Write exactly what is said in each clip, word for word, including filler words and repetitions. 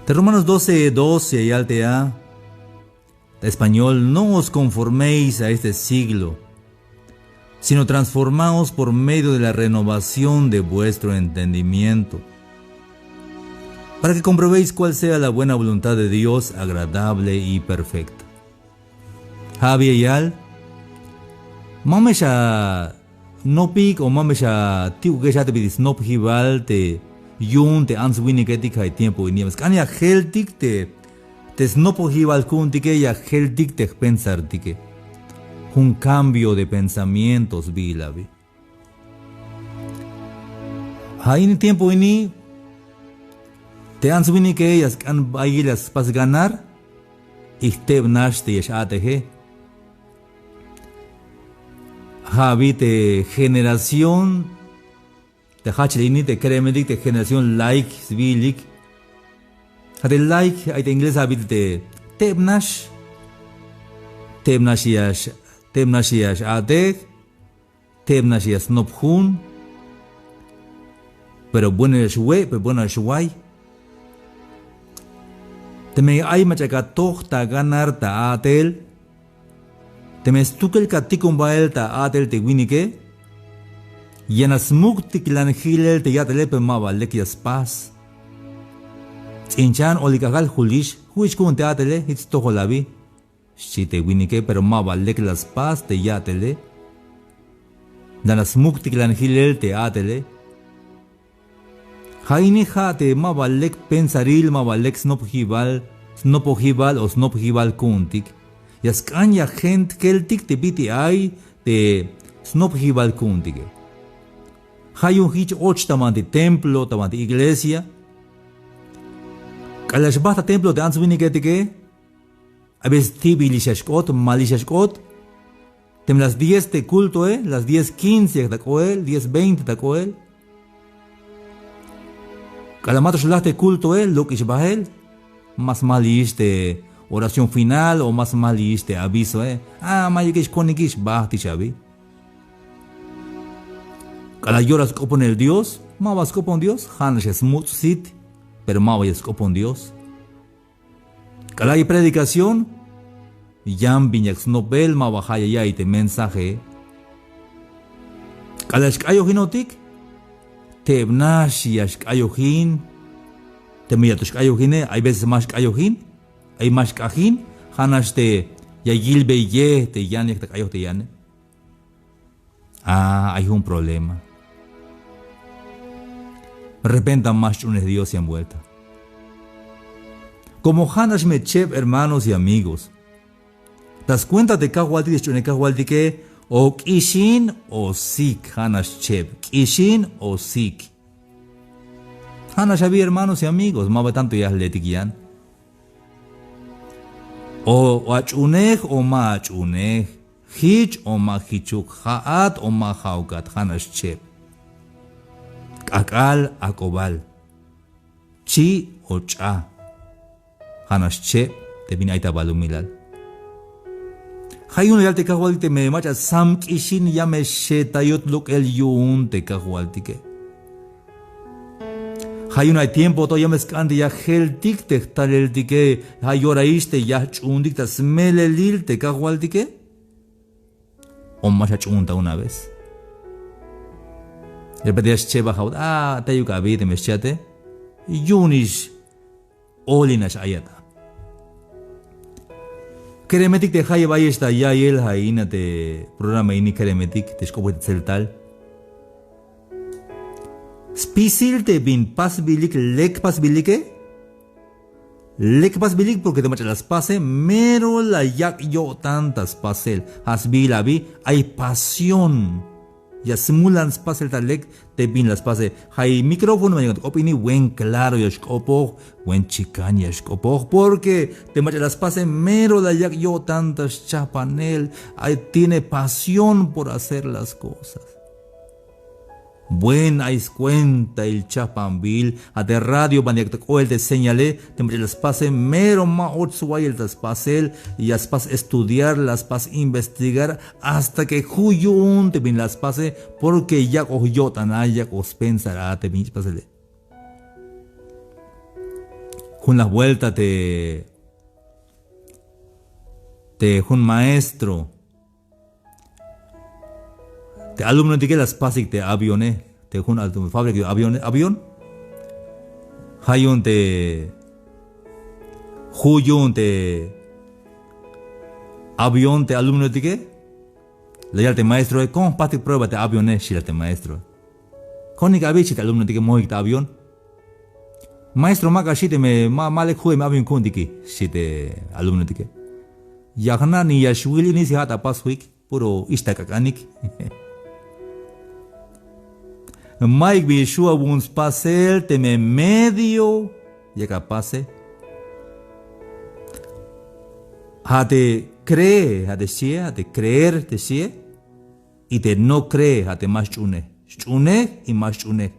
Te Romanos doce dos ya yal te a, ta español: "No os conforméis a este siglo, sino transformaos por medio de la renovación de vuestro entendimiento, para que comprobéis cuál sea la buena voluntad de Dios, agradable y perfecta". Ja' abi ya yal: ma me xanopik o ma me xati'ukex a te bit'il snopjibal te yu'un te ants winiketik ja' tiempo ini. Sk'an ya jeltik te, te snopjibal ku'untike, ya jeltik te jpensartike. Jun cambio de pensamiento sbiil abi. Ja' ini tiempo ini te ants winike ya sk'an bayel ya spas ganar, y jtebnax te ya x-a'teje. Ja' abi te generación te jajchel ini te keremetik te generación like sbiilik. Ja' te like ay te inglés abi te tebnax. Tebnax ya x-, tebnax ya x-a'tej. Tebnax ya snop jun. Pero bueno ya xwe', pero bueno ya xway. Teme ay mach'a ka toj ta ganar ta a'tel, teme stukel ka tikun bael ta a'tel te winike, ya nax smuktiklan jilel te ya'tele, pero ma ba lek ya spas. Ts'inchan, olik ajal, julix, ju'ix ku'un te a'tele, jich stojol abi, xchi te winike, pero ma ba lek la spas te ya'tele. La nax smuktiklan jilel te a'tele. Ja' ini ja' te ma ba lek pensaril, ma ba lek snopjibal, snopojibal o snopjibal ku'untik. Ya sk'an ya jent keltik te bit'il ay te snopjibal ku'untike. Ja' yu'un jich och ta banti templo, ta banti iglesia. K'alal xbajt ta templo te ants winiketike, a veces ti'bilix ya xk'ot, malix ya xk'ot. Teme las diez te cultoe, las diez quince ya ta k'oel, diez veinte ta k'oel. K'alal ma to xlaj te cultoe, lok'ix bael. Ma smalix te oración final o ma smalix te avisoe. A, ma yukix konikix, bajtix abi. K'alal yorax sk'oponel Dios, ma ba sk'opon Dios, ja' nax ya smuts' sit, pero ma ba ya sk'opon Dios. K'alal ay predicación, yan bin yak snopel, ma ba ja' ya ya'iy te mensaje. K'alal xk'ayojinotik, tebnax ya xk'ayojin. Teme ya to xk'ayojine, hay veces ma xk'ayojin, ay ma xk'ajin, ja' nax te ya yilbeye te yan yak ta k'ayoj te yane. Ah, ay jun problema. Repenta ma xch'unej Dios yan vuelta. Como ja' nax me cheb, hermanos y amigos. Ta scuenta te Kajwaltik, te xch'unej Kajwaltike, o k'ixin o sik, ja' nax cheb, k'ixin o sik. Ja' nax abi, hermanos y amigos, ma ba tanto ya jletik yan. O ach'unej o ma ach'unej, jich o ma jichuk, ja'at o ma ja'ukat, ja' nax cheb. K'ak'al, ak'obal, chi' o ch'a, ja' nax cheb te bin ay ta balumilal. Ja' yu'un la yal te Kajwaltik: teme mach'a sam k'ixin, ya me xetayot lok'el yu'un te Kajwaltike. Ja' yu'un ay tiempo to ya me sk'an te ya jeltik te jtaleltike, ja' yoraix te ya jch'uuntik ta smelelil te Kajwaltike. O ma xach'uun ta una vez. Repente ya xcheb a ja'ut, a, teyuk abi teme xchiate. Yu'unix olinax ayat a. Keremetik te jayeb ayex ta ya'iyel, ja' in a te programa ini, keremetik te xk'opoj ta tseltal. Spisil te bin pasbilik, lek pasbilike. Lek pasbilik porque te mach'a la spase mero la yak' yo'tan ta spasel. Ja' sbiil abi, ay pasión. Ya smulan spasel ta lek te bin la spase. Ja' i micrófono me ya k'op ini, buen claro ya xk'opoj, buen chikan ya xk'opoj, porque te mach'a la spase mero la yak' yo'tan ta xchajpanel. Ay, tiene pasión por hacer las cosas. Buen, ay scuentail chajpanbil. Ja' te radio banti yak ta k'oel te señale, te mach'a la spase mero ma och swayel ta spasel, ya spas estudiar, la spas investigar, hasta que ju' yu'un te bin la spase, porque yak'oj yo'tan a, yak'oj spensar a te bin spasele. Jun laj buelta te, te jun maestro, te alumnotike la spasik te avione, te jun al-, fábrika yu'un avión, avión. Ja' yu'un te, ju' yu'un te avión te alumnotike. La yal te maestroe: "¿Cómo jpastik prueba te avione?", xi la te maestroe. "Jo'onik abi", xi te alumnotike, "mojik te avión". "Maestro, ma k'a xi teme ma, ma lek ju'e me avión ku'untike", xi te alumnotike. "Ya jna' ni ya xwil ini si ja' ta pas jwik, puro ixta k'ak'anik". Mayuk bi xju' awu'un spasel teme medio yak apase. Ja' te cree, ja' te xchie, ja' te creer te xchie. Y te no cree, ja' te ma xch'uunej. Xch'uunej y ma xch'uunej.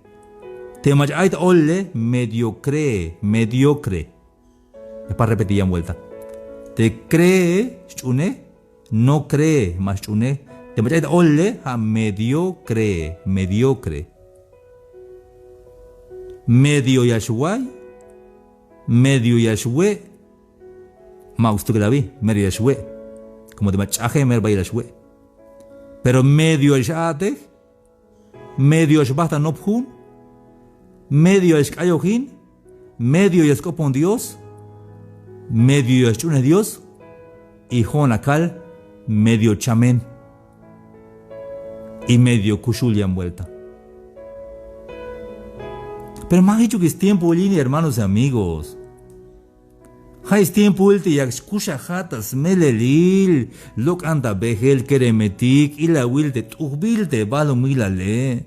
Te mach'a ay ta olile, medio cree, mediocre. Ya pa repetir yan buelta. Te cree, xch'uunej, no cree, ma xch'uunej. Te mach'a ay ta olile, ja' medio cree, mediocre. Medio ya xway, medio ya xwe'. Ma'uk stukel abi, mero ya xwe'. Como te mach'a ch'aje, mero bayel ya xwe'. Pero medio ya x-a'tej, medio ya xbajt ta nopjun, medio ya xk'ayojin, medio ya sk'opon Dios, medio ya xch'uunej Dios, y jo'on la kal medio chamen. Y medio kuxul yan buelta. Pero ma jichuk stiempoil ini, hermanos y amigos. Ja' stiempoil te yak xkuxajat ta smelelil, lok'an ta bejel, keremetik, ilawil te t'ujbil te balumilale.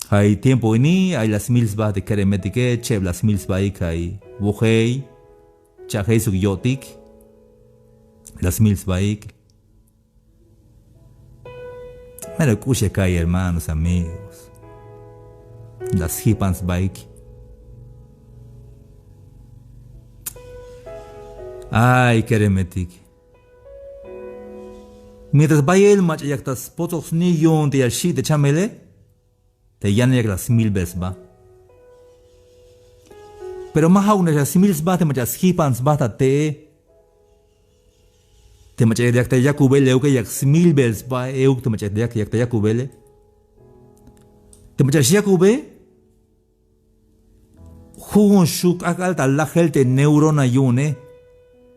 Ja' tiempo ini ay la smil sba te keremetike, cheb la smil sbaik, ay wojey, cha'jey sok yo'tik, la smil sbaik. Mero k'ux ya ka'y, hermanos, amigos. La sjipan sbaik. Ay keremetik. Mientras bayel mach'a yak ta spotsoj sni yu'un te ya xi' te chamele, te yan yak la smilbel sba. Pero ma ja'uk nax ya smil sba te mach'a sjipan sba ta te'e. Te mach'a yak ta yakubel euke, yak smilbel sba euk te mach'a yak, yak ta yakubele. Te mach'a xyakube, jujun xju' k'ajk'al ta lajel te neurona yu'une.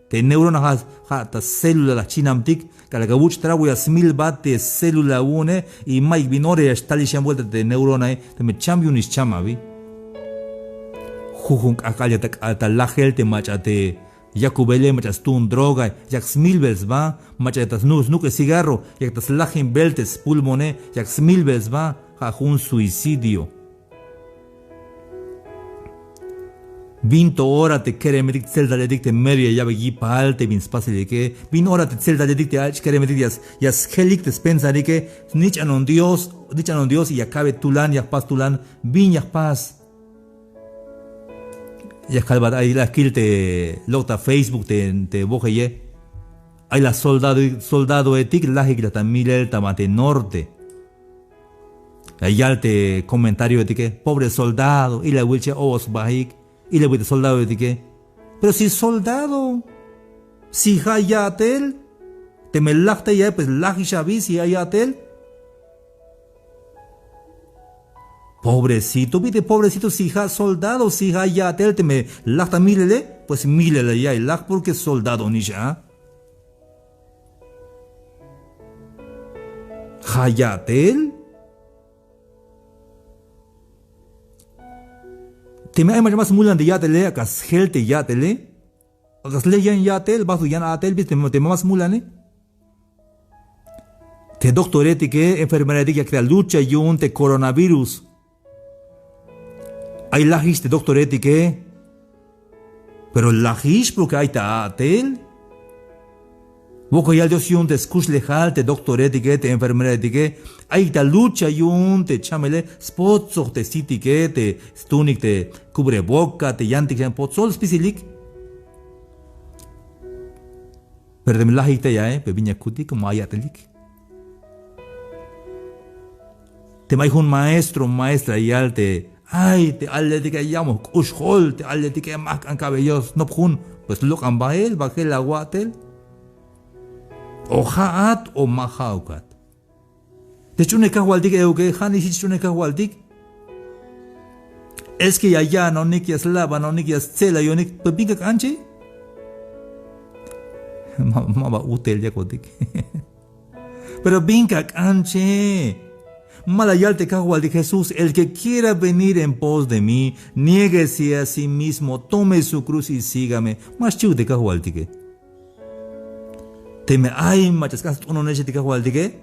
Te neurona ja', ja' ta célula la jchinamtik, k'alal ka wuch' trabo ya smilbat te célula awu'une, y mayuk bin ora ya xtalix yan buelta te neuronae, teme cham yu'un ix cham abi. Jujun k'ajk'al ya ta, ta lajel te mach'a te yakubele, mach'a stuun droga, yak smilbel sba, mach'a ya ta snu-, snuk'el cigarro, yak ta slajinbel te spulmone, yak smilbel sba, ja' jun suicidio. Bin to ora te keremetik tseltaletik te mero ya ya'bey yipal te bin spasilike. Bin ora te tseltaletik te ach' keremetik ya s-, ya sjelik te spensarike. Snich'anon Dios, snich'anon Dios, ya kabe tulan, ya jpas tulan. Bin ya jpas. Ya kalbat ay la kil te lok' ta Facebook te, te wojeye. Ay la soldado, soldadoetik lajik la ta milel ta ma te norte. Ya yal te comentarioetike: "Pobre soldado, ilawil che o'o sbaik, ilawil te soldadoetike". Pero si soldado, si ja' ya'tel, teme laj te yae, pues lajix abi si ja' ya'tel. Pobrecito, bit'il pobrecito, si ja' soldado, si ja' ya'tel, teme laj ta milele, pues milel ya ya'iy laj porque soldado nix a. Ja' ya'tel. Teme ay mach'a ma smulan te ya'tele, ak'a sjel te ya'tele. Ak'a sle yan ya'tel, bajt' yan a'tel, bit'il teme, teme ma smulane. Te doctoretike, enfermeraetike yak ta lucha yu'un te coronavirus. Ay lajix te doctoretike. Pero lajix porque ay ta a'tel. Wokol yal Dios yu'un te skuxlejal te doctoretike, te enfermeraetike. Ay ta lucha yu'un te chamele, spotsoj te sitike, te stuunik te cubreboca, te yantik xan potsol spisilik. Pero teme lajik te yae, pero bin ya kutik, como ay ya'telik. Teme ay jun maestro, maestra yal te Ay te alletike, ya moj k'ux jol te alletike, ma jk'an cabello snop jun. Pues lok'an bael, bajel awa'tel. O ja'at o ma ja'ukat. Te sch'unej kajwaltik euke, ja' nix jich sch'unej kajwaltik. Es que ya ya'anonik, ya slabanonik, ya stse'layonik, pues bin ka k'anche. Ma, ma ba utel yakotik. Pero bin ka k'anche. Ma la yal te kajwaltik Jesús: "El que quiera venir en pos de mí, niéguese a sí mismo, tome su cruz y sígame." Ma xchiw te kajwaltike. Teme ay mach'a sk'an st'unonexe te kajwaltike,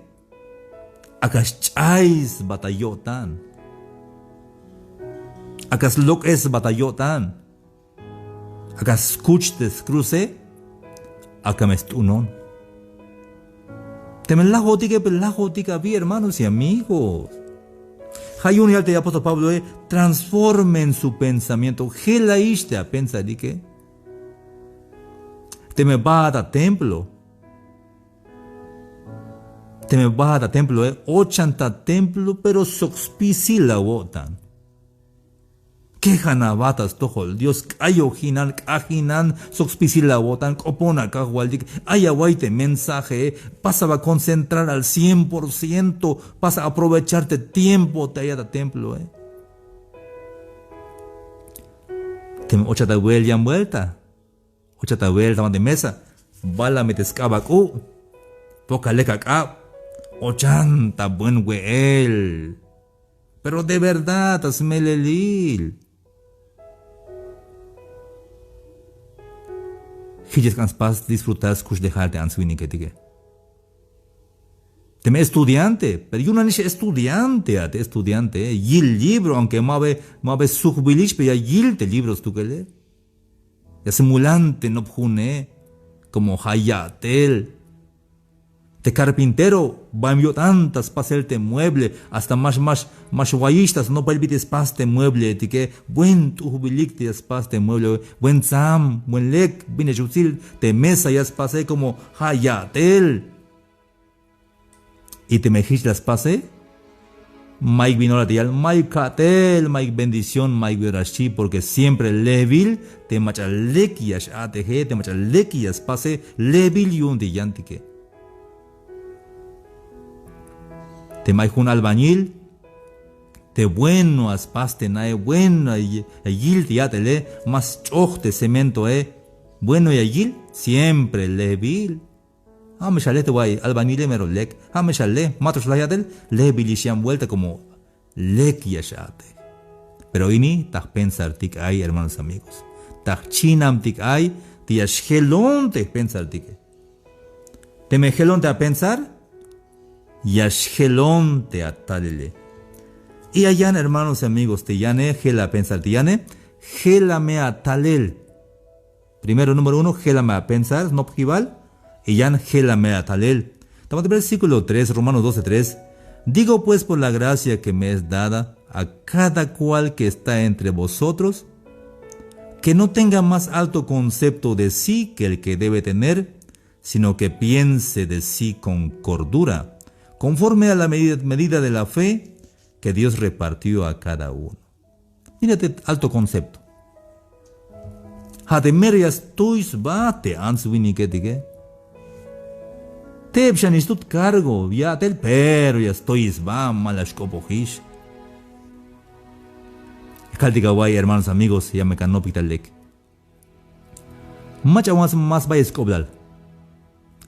ak'a xch'ay sba ta yo'tan. Ak'a slok'es sba ta yo'tan. Ak'a skuch te skruze, ak'a me st'unon. Teme lajotike, pero lajotik abi, hermanos y amigos. Ja' yu'un yal te apóstol Pabloe: "Transformen su pensamiento." Jelayix te apensarike. Teme baat a templo, teme baat a temploe, ochan ta templo, pero sok spisil awo'tan. Kejan aba ta stojol Dios, k'ayojinan, k'ajinan sok spisil awo'tan, k'opona kajwaltik, ay away te mensajee, pasa aba concentrar al cien por ciento, pasa aprovechar te tiempo te ayat ta temploe. Teme ochat awel yan vuelta, ochat awel ta banti mesa, bala me te sk'ab ak'u', poka lek ak'ab, ochan ta buen we'el. Pero de verdad ta smelelil. Jich ya sk'an spas disfrutar skuxlejal te ants winiketike. Teme estudiante, pero yu'un nanix estudiante a te estudiante, eh, yil libro, aunque ma be, ma be sujbilix, pero ya yil te libro stukel, eh. Ya smulan te nop june, como ja' ya'tel. Te carpintero, baem yo'tan ta spasel te mueble, hasta ma x-, ma x-, ma xwayix ta snopel bit'il spas te muebletike, buen t'ujbilik te ya spas te mueble, buen tsam, buen lek, bin ya x-utsil te mesa ya spase, como ja' ya'tel. Y teme jich la spase, mayuk bin ora te yal, mayuk ka'tel, mayuk bendición, mayuk bin ora xchi, porque siempre lebil te mach'a lek ya x-a'teje, te mach'a lek ya spase, lebil yu'un te yantike. Teme ay jun albañil, te bueno ya spas te nae, bueno ya y-, ya yil te ya'tele, ma sch'oj te cementoe, bueno ya yil, siempre lebil. Ja' me xale te way albañile, mero lek. Ja' me xale, ma to xlaj ya'tel, lebilix yan vuelta como lek ya x-a'tej. Pero ini ta jpensartik ay, hermanos, amigos. Ta jchinamtik ay te ya xjelon te jpensartike. Teme jelon te apensar, ya xjelon te atalele. Y ay yan, hermanos y amigos, te yane, jela apensar te yane, jela me atalel. Primero, número uno, jela me apensar, snopjibal, y yan jela me atalel. Ta banti versículo tres, Romanos doce tres: "Digo pues por la gracia que me es dada a cada cual que está entre vosotros, que no tenga más alto concepto de sí que el que debe tener, sino que piense de sí con cordura, conforme a la medida, medida de la fe que Dios repartió a cada uno." Mira te alto concepto. Ja' te mero ya stuy sba te ants winiketike. Teb xanix tut cargo ya'tel, pero ya stuy sba, ma la xk'opojix. Kaltik away, hermanos, amigos, ya me kanopik ta lek. Mach'a ma sba ya sk'oblal.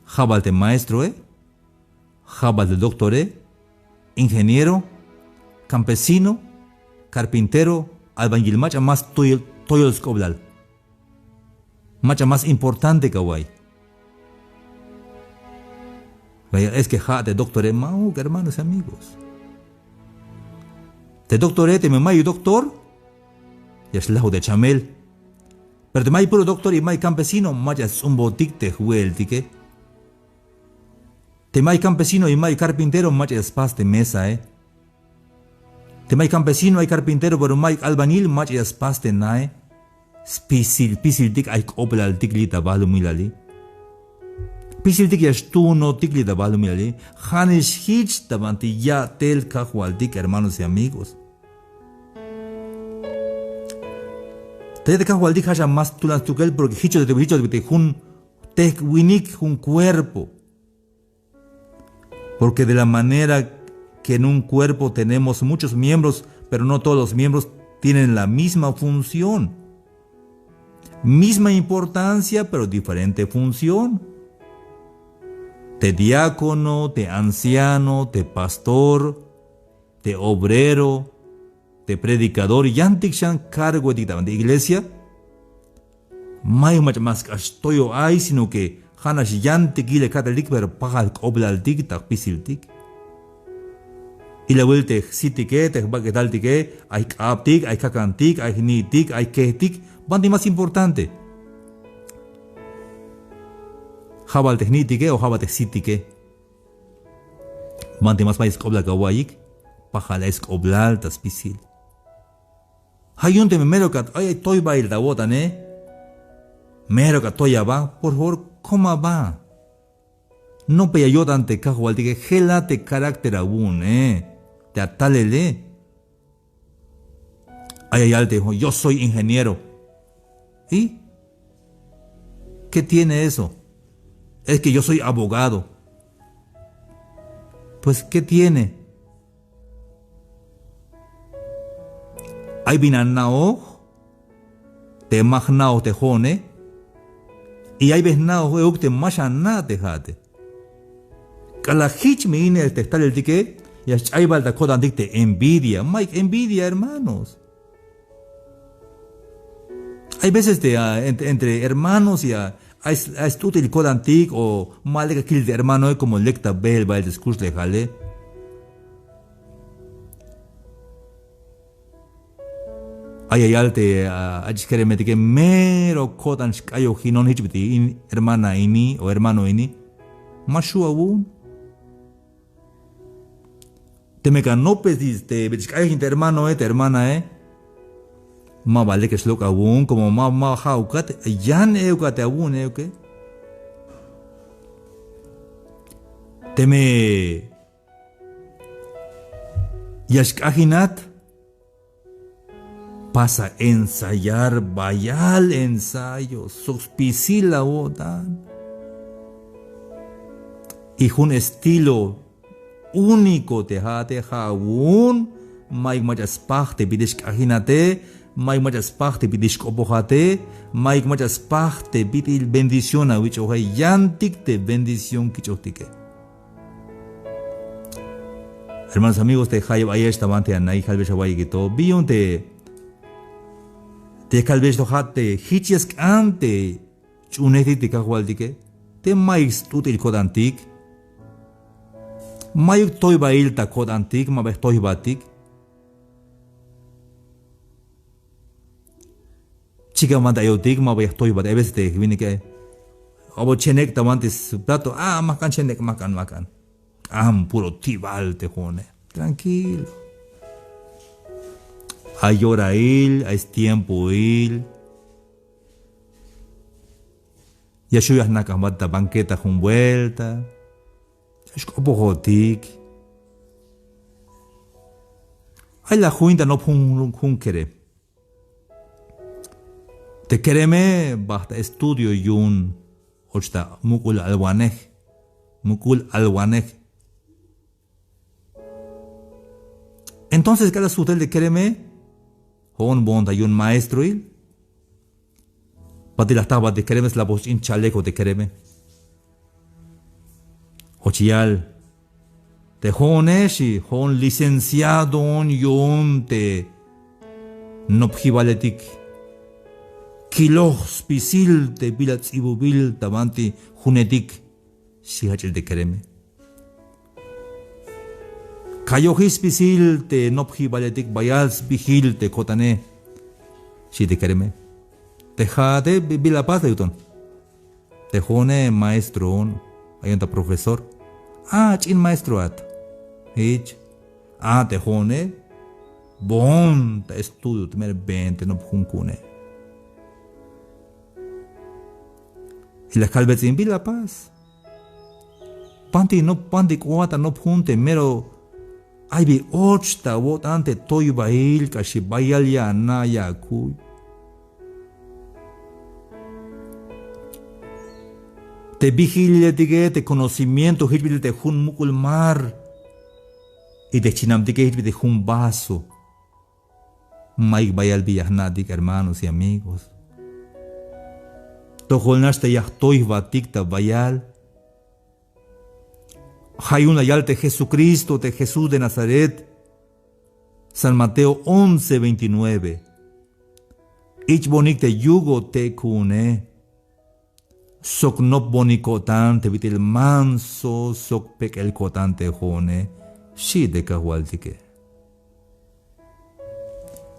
Ja' bal te maestroe, ja' bal te doctore, ingeniero, campesino, carpintero, albañil, mach'a ma stuy-, toyol sk'oblal. Mach'a ma importante ka away. Vaya, es que ja' te doctore, ma'uk, hermanos y amigos. Te doctore, teme mayuk doctor, ya xlajut te chamel. Pero teme ay puro doctor y mayuk campesino, mach'a ya sts'umbotik te jwe'eltike. Teme ay campesino y mayuk carpintero, mach'a ya spas te mesae. Teme ay campesino, ay carpintero, pero mayuk albañil, mach'a ya spas te nae. Spisil, spisiltik ay jk'oplaltik li' ta balumilali. Spisiltik ya xtuunotik li' ta balumilali. Ja'nix jich ta banti ya'tel kajwaltik, hermanos y amigos. Te ya te Kajwaltik ja' xa más tulan stukel, porque jichot, jichot te jun tejk' winik, jun cuerpo. Porque de la manera que en un cuerpo tenemos muchos miembros, pero no todos los miembros tienen la misma función. Misma importancia, pero diferente función. Te diácono, te anciano, te pastor, te obrero, te predicador, yantik xan cargoetik ta iglesia. Mayuk mach'a más k'ax toyo ay, sino que ja'nax yantik yilel ka'teltik, pero pajal jk'oblaltik ta jpisiltik. Ilawil te jsitike, te jbak'etaltike, ay jk'abtik, ay jkakantik, ay jni'tik, ay jkejtik. Banti más importante? Ja' bal te jni'tike o ja' bal te jsitike? Banti más mayuk sk'oblal kawa'iyik? Pajal ay sk'oblal ta spisil. Ja' yu'un teme mero ka, ay, ay toybail ta awo'tane, mero ka toy aba, por favor, kom aba. Nope ya yo'tan te Kajwaltike, jelat te carácter awu'une, te atalele. Ay ya yal te: "Yo soy ingeniero". ¿Y qué tiene eso? "Es que yo soy abogado". Pues, ¿qué tiene? Ay bin ana'oj te ma jna'oj te jo'one, y ay bin jna'oj euk te ma xana' te ja'ate. K'alal jich me ine te jtaleltike, ya xch'ay bal ta ko'tantik te envidia. Mayuk envidia, hermanos. Hay veces te, ah, ent-, entre hermanos ya ay s-, ay st'ut'il ko'tantik o ma lek a kil te hermanoe, como lek ta beel bael te skuxlejale. Ay ya yal te, ah, ach'ix keremetike, mero ko'tan xk'ayojinon jich bit'il in hermana ini o hermano ini. Ma xju' awu'un. Teme ka nopes te bit'il xk'ayojin te hermanoe, te hermanae, ma ba lek ya xlok' awu'un, como ma, ma ja'ukat, yan eukat te awu'un euke. Teme ya xk'ajinat, pasa ensayar, bayal ensayo sok spisil awo'tan. Y jun estilo único te ja'ate, ja' awu'un, mayuk mach'a spaj te bit'il xk'ajinate, mayuk mach'a spaj te bit'il xk'opojate, mayuk mach'a spaj te bit'il bendición awich'oje, yantik te bendición kich'ojtike. Hermanos, amigos, te jayeb ayex ta banti anaik, kalbeyex awa'iyik to, bi yu'un te, te kalbeyex to ja' te jich ya sk'an te ch'uunejtik te Kajwaltike, te mayuk st'ut'il ko'tantik, mayuk toybail ta ko'tantik, ma ba ya jtoybatik. Chikan banti ayotik, ma ba ya jtoybat. Hay veces te winike, abo chenek' ta banti splato, ah, ma jk'an chenek', ma jk'an, ma jk'an. K'am, puro tibal te jo'one. Tranquilo. Ay yorail, ay stiempoil. Ya xju' ya jnak'an jbat ta banqueta jun vuelta. Ya xk'opojotik. Ay la jun ta nop jun, jun kerem. Te kereme bajt' ta estudio yu'un och ta muk'ul alwanej. Muk'ul alwanej. Entonces k'alal sujtel te kereme, jo'on boon ta yu'un maestroil. Patil la jta jba te kereme, slapoj sch'in chaleco te kereme. Och yal te jo'one, xi, jo'on licenciado on yu'un te nopjibaletik. Kiloj spisil te bila ts'ibubil ta banti junetik, xi jach'il te kereme. Kayojix spisil te nopjibaletik, bayal sbijil te ko'tane, xi te kereme. Te ja'ate bi-, bila pas la yuton. Te jo'one maestro on, ayon ta profesor. Ah, ch'in maestro at. Jich. Ah, te jo'one boon ta estudio, te mero been te nop jun ku'une. Y la kalbe ts'in bila pas. Banti nop, banti k'oat ta nop jun te mero ay bi och ta awo'tan te toybail, k'axi bayal ya ana' ya akuy. Te vigilia tike, te conocimiento, jich bit'il te jun muk'ul mar. Y te jchinam tike, jich bit'il te jun vaso. Mayuk bayal bi ya jna'tik, hermanos y amigos. Tojol nax te ya jtoy jbatik ta bayal. Ja' yu'un la yal te Jesucristo, te Jesús de Nazaret. San Mateo once veintinueve. Ich'bonik te yugo te ku'une. Sok nopbonik ko'tan te bit'il manso sok pek'el ko'tan te jo'one, xchi te Kajwaltike.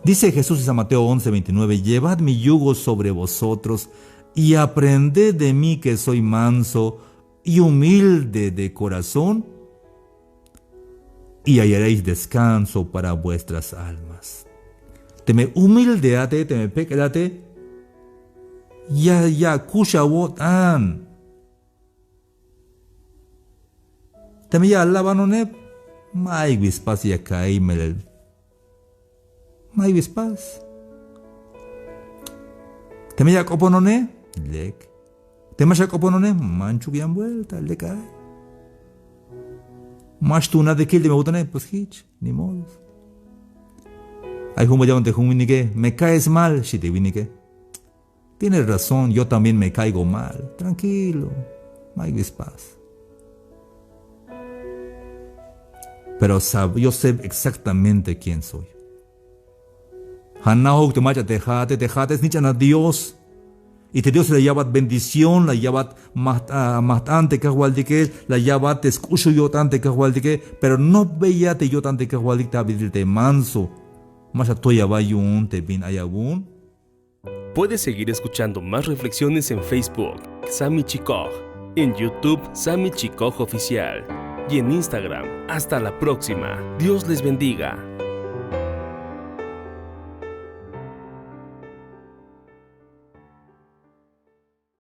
Dice Jesús en San Mateo once veintinueve: "Llevad mi yugo sobre vosotros y aprended de mí, que soy manso y humilde de corazón, y hallaréis descanso para vuestras almas". Teme humildeate, teme pek'elate, ya, ya yakux awo'tan. Teme ya alabanone, mayuk bi spas ya ka'iy melel. Mayuk bi spas. Teme ya ak'oponone, lek. Teme ma xak'oponone, manchuk yan vuelta, lek ay. Ma xtuunat te kil teme awutone, pues jich, ni modo. Ay jun ba yaon te jun winike: "Me caes mal", xchi te winike. "Tienes razón, yo también me caigo mal". Tranquilo, mayuk bi spas. Pero sab-, yo sé exactamente quién soy. Ja' anajuk te mach'a te ja'ate, te ja'ate snich'an a Dios. Y te Diose la ya'bat bendición, la ya'bat majt-, a, majt'an te Kajwaltike, la ya'bat te sk'uxul yo'tan te Kajwaltike, pero nopbeya te yo'tan te Kajwaltik ta bit'il te manso. Ma xatoy aba yu'un te bin ay awu'un. Puedes seguir escuchando más reflexiones en Facebook, Sami Chikoj, en YouTube, Sami Chikoj Oficial, y en Instagram. Hasta la próxima. Dios les bendiga.